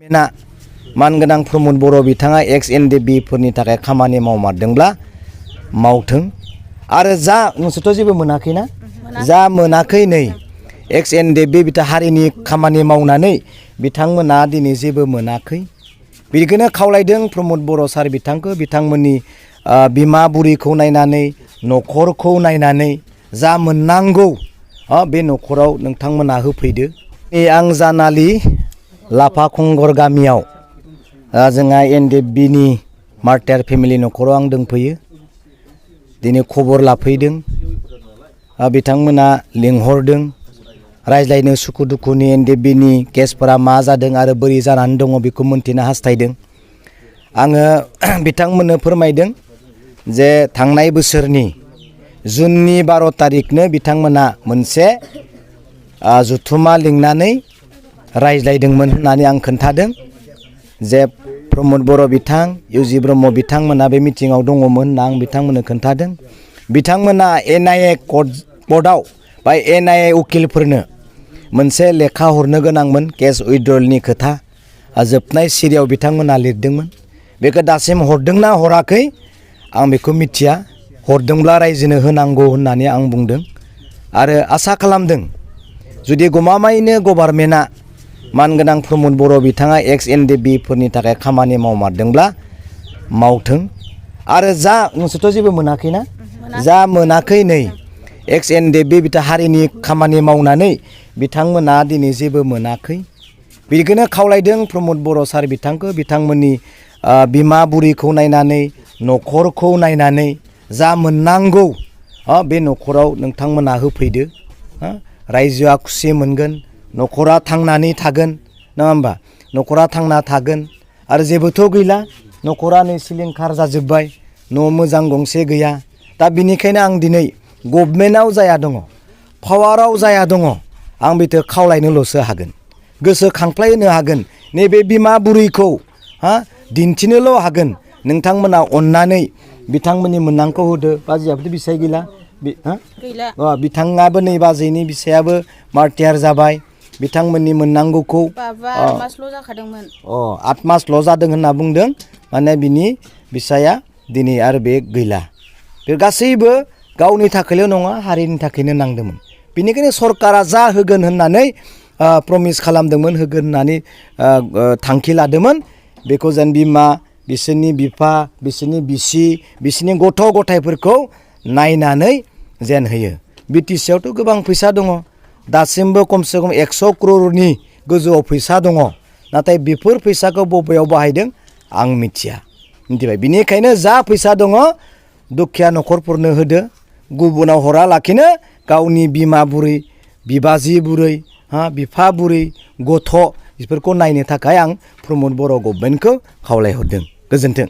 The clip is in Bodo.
मेना मानगोनां प्रमद बर' बिथाङा XNDB फोरनि थाखाय खामानि मावमारदोंब्ला मावथों आरो जा नोंसोरथ' जेबो मोनाखैना जा मोनाखै नै XNDB बिथा हारिनि खामानि मावनानै बिथांमोना दिनै जेबो मोनाखै बेखौनो खावलायदों प्रमद बर' सार बिथांखौ बिथांमोननि बिमा बुरिखौ नायनानै न'खरखौ नायनानै जा मोननांगौ बे न'खराव नोंथांमोना होफैदो। आं जानालि लाफा खंगर गामियाव जोंहा NDBनि मार्टार फेमिलि न'खराव आं दंफैयो दिनै खबर लाफैदों बिथांमोना लिंहरदों रायज्लायनो सुखु दुखुनि NDBनि केसफोरा मा जादों आरो बोरै जानानै दङ बेखौ मोनथिनो हास्थायदों। आङो बिथांमोननो फोरमायदों जे थांनाय बोसोरनि जुननि 12 तारिखनो बिथांमोना मोनसे जुथुमा लिंनानै रायज्लायदोंमोन होननानै आं खोन्थादों जे प्रमद बर' बिथां UG ब्रह्म बिथांमोना बे मिटिङाव दङमोन होनना आं बिथांमोननो खोन्थादों। बिथांमोना NIA कर्टआव बा NIA उकिलफोरनो मोनसे लेखा हरनो गोनांमोन केस उइड्रलनि खोथा जोबनाय सिरियाव बिथांमोना लिरदोंमोन बेखौ दासिम हरदोंना हराखै आं बेखौ मिथिया हरदोंब्ला रायजोनो होनांगौ होननानै आं बुंदों आरो आसा खालामदों जुदि गमामायैनो गभर्नमेन्टआ मानगोनां प्रमद बर' बिथाङा XNDB फोरनि थाखाय खामानि मावमारदोंब्ला मावथों आरो जा नोंसोरथ' जेबो मोनाखैना जा मोनाखै नै XNDB बिथा हारिनि खामानि मावनानै बिथांमोना दिनै जेबो मोनाखै बेखौनो खावलायदों प्रमद बर' सार बिथांखौ बिथांमोननि बिमा बुरिखौ नायनानै न'खरखौ नायनानै जा मोननांगौ बे न'खराव नोंथांमोना होफैदो रायजोआ खुसि मोनगोन न'खरा थांनानै थागोन नङा होमबा न'खरा थांना थागोन आरो जेबोथ' गैला न'खरा नै सिलिंखार जाजोब्बाय न' मोजां गंसे गैया दा बिनिखायनो आं दिनै गभर्नमेन्टआव जाया दङ पावाराव जाया दङ आं बेखौ खावलायनोल'सो हागोन गोसोखांफ्लाय होनो हागोन नैबे बिमा बुरैखौ दिन्थिनोल' हागोन नोंथांमोना अननानै बिथांमोननि मोननांगौ होदो बाजैयाबोथ' बिसाय गैला बिथाङाबो नै बाजैनि बिसायाबो मार्टियार जाबाय बिथांमोननि मोननांगौखौ 8 मासल' जाखादोंमोन 8 मासल' जादों होनना बुंदों माने बिनि बिसाया दिनै आरो बे गैला बे गासैबो गावनि थाखायल' नङा हारिनि थाखायनो नांदोंमोन बेनिखायनो सरकारा जा होगोन होननानै प्रमिस खालामदोंमोन होगोन होननानै थांखि लादोंमोन बेखौ जेन बिमा बिसोरनि बिफा बिसोरनि बिसि बिसोरनि गथ' गथायफोरखौ नायनानै जेन होयो BTC आवथ' गोबां फैसा दङ दासिमबो खमसे खम 100 crore गोजौआव फैसा दङ नाथाय बेफोर फैसाखौ बबेयाव बाहायदों आं मिथिबाय बिनिखायनो जा फैसा दङ दुखिया न'खरफोरनो होदो गुबुनाव हरा लाखिनो गावनि बिमा बुरै बिबाजै बुरै बिफा बुरै गथ' बेफोरखौ नायनो थाखाय आं प्रमद बर' गभर्नमेन्टखौ खावलायहरदों गोजोन्थों।